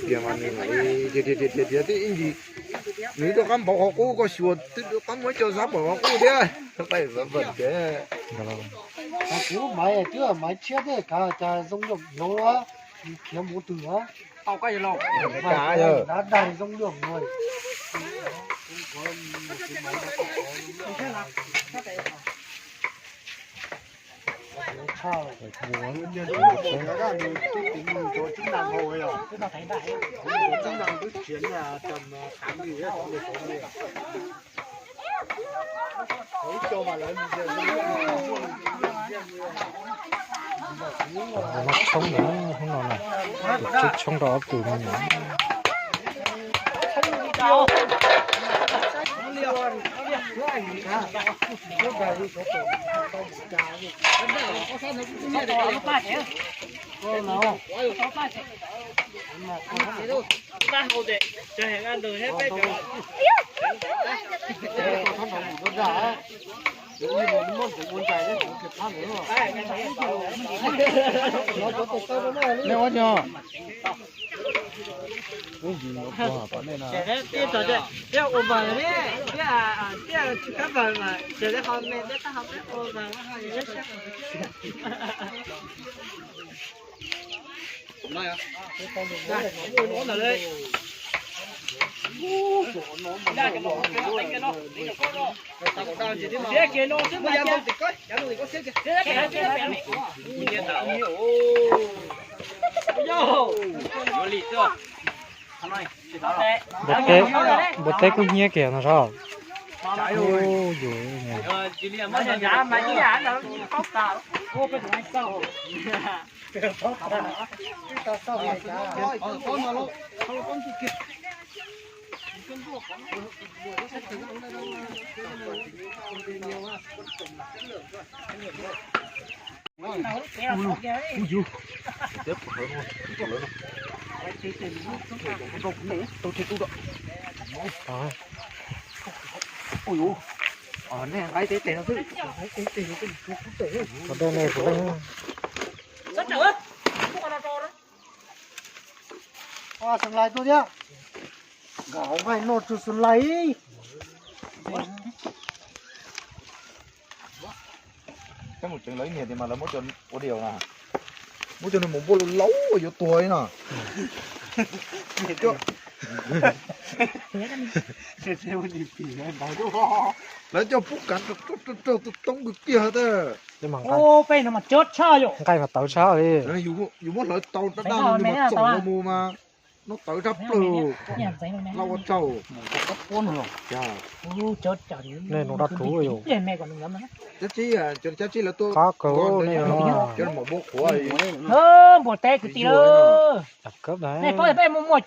Tias mas nws tias tias tias tias tias twb ib ntsis, nws rov qab npauv qhov qub, koj xyuas twb rov qab muab cov xav npauv qhov qub thiab. Qab npauv npauv tias, kuv maiv twb maiv tshiab tej kav cas zoo nyob no, khiav mus twg na. Tau koj yog lauj, daig zoo nyob no. Tshoob ntawd hnub no na, tus tsib tshoob rau ob tug me nyuam. Nej ua nyog. Kuv yim no puag tom nej no. Tias ua vas li, tias tias tsis kab vas mas ces li ho me peb tab ho peb ua vas. Npua teb, npua teb kub hnyiab kiag no sab. Yus Xeem Lais tuaj thiab. Nkawd hauv nqaij noj tsuag xeem Lais. Tab mus tseev lawv niag tias mas lawv muab cov ua diaus na, muab cov nws mus npuaj laus laus yuav tuag li no. Lawv coj pub kav rau toob kawg kiag tas. Peb no mas coob tshaj yom. Nqaij mas tawv tshaj li. Yus muab hlawv tau dab dab no mas txaus los mus mas noj tawv tshaj plaws. Laj ua tsaug. Nej no dab rhuv yom. Cab tsib, cov cab tsib lawv tuaj qab kawg nej. Cov maum npua qhuav. Npua teb kwv tij, nej paub peb muaj muaj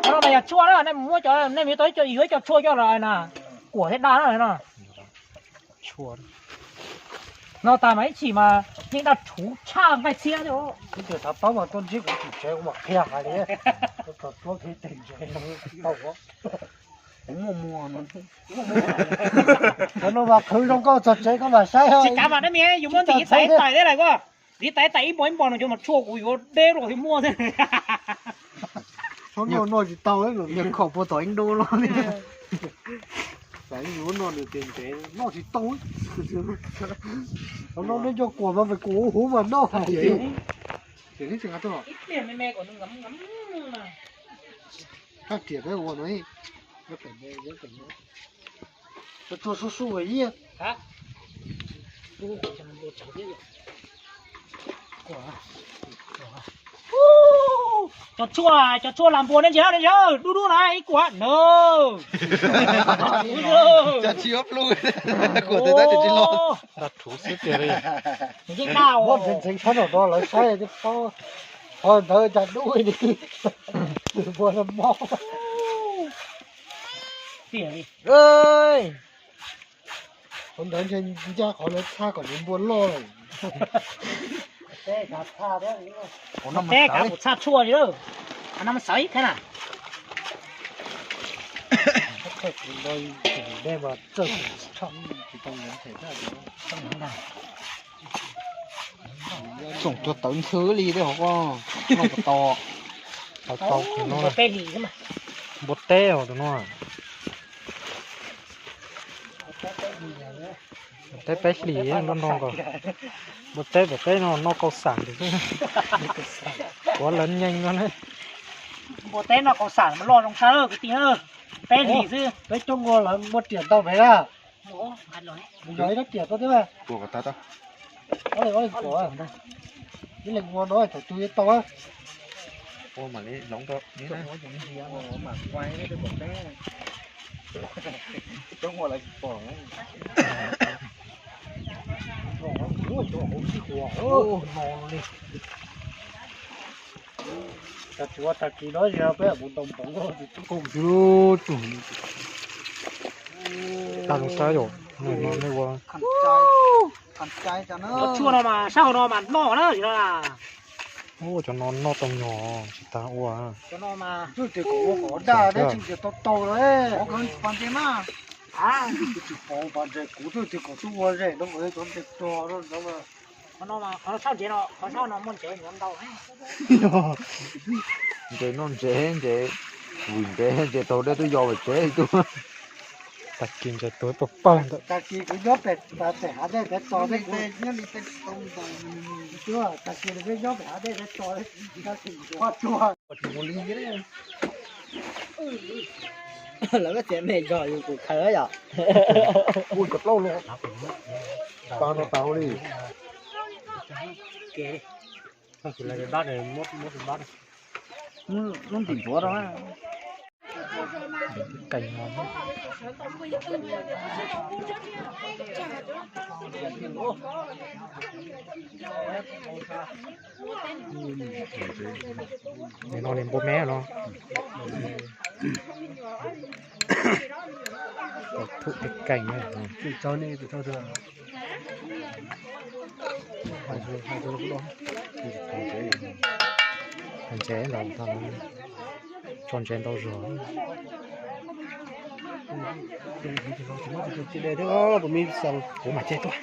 cov no mas yog tshuaj na, nej mus muab cov, nej mus yuav tau ib co, yuav ib co tshuaj coj los na, kuam thiab daj na no. No tas mas ib chim mas yeej daj rhuv tshaj nqaij txhiab thiab. Ib tug thav paub mas tuaj ntsib kuv tim tsev kuv mam qhia hais li. Tuaj txog tuab peb teg ntses tau. Kuv muaj muag no. Cov no mas qhwv zoo nkauj txog tsev koj mam saib. Tsis kav mas dab me yus muab ntim ib tais ib tais thiab lawm koj. Ntim ib tais ib tais ib npo ib npo no cov mas tshuaj kuv yuav deb rau thiab muaj thiab. Txhob noj noj tsis tau, niag khom puag tom ib nrub no. Tam ib yuav noj nws tes ntev noj tsis tau. Thaum no nej coj kuam mas kuam huv mas noj hais. Kab riam peb ua no. Tsuag su su ib. Cov tshuaj, cov tshuaj lam npua nej ntsia, nej ntsia, dub dub na ib kuam no. Cas tsis ob pluj, kuam tes tab tsis tsis los. Dab rhuv xwb tiag li. Muab ntxeev ntxeev tshab nram no lawv saib thiaj paub. Qhov ntawd cas dub li. Npua no mob. Qhov ntawd ntshe ncaj qhov lawv txhaj kom nws npua loj lawm. Teb kav txhaj tshuaj li lawm. No mas xav ib khab na. Tsoom tuag tawv nthwv li tej hov ko, noj puas tau. Tau tau tus no. Npua teb os tus no. Npua teb peb hlis no no nkaus. Npua teb pem peb no noj kaus xam xwb. Kuv lawv nyeej no ne. Npua teb noj kaus xam mas loj zoo tshaj kwv tij. Peb hlis xwb. Peb coob ua lawv muaj riam ntau pem na. Mus yog ib rab riam tau thiab. Ib leeg ua no thaum twg tau. Tag kis no peb mus ntaus npoov. Tag zoo sab yom, nej ua. Cov tshuaj no mas sab hauv no mas noj na. Ua cov no noj tau nyog tsis tas ua. Cov no mas twb tias kom ua kom daj thiab tsis tias tau tau lawm. Kuv twb tias kom tuaj ua zem no cov ntes to. Qhov no mas qhov sab ntsev no, qhov sab no muaj ntsev nyob ntau. Ntsev noj ntsev, ntsev vwm ntsev, ntsev taug dej twb yos pem tsev tuaj. Tag kis ntsev tuag pawg pawg ntawm. Tag kis kuv nyob pem hav dej pem tos, tag kis nws peb nyob pem hav dej pem tos. Lawv txiav me zog yus tus khaws yom. Ua cov plaub no, pa no tas li. Lub ntim ntuav rau. Keeg no. Nim no li npua me no. Tau thum keeg no. Ntsev ntau, tso ntsev ntau zog. Kuv mam ceg tuaj.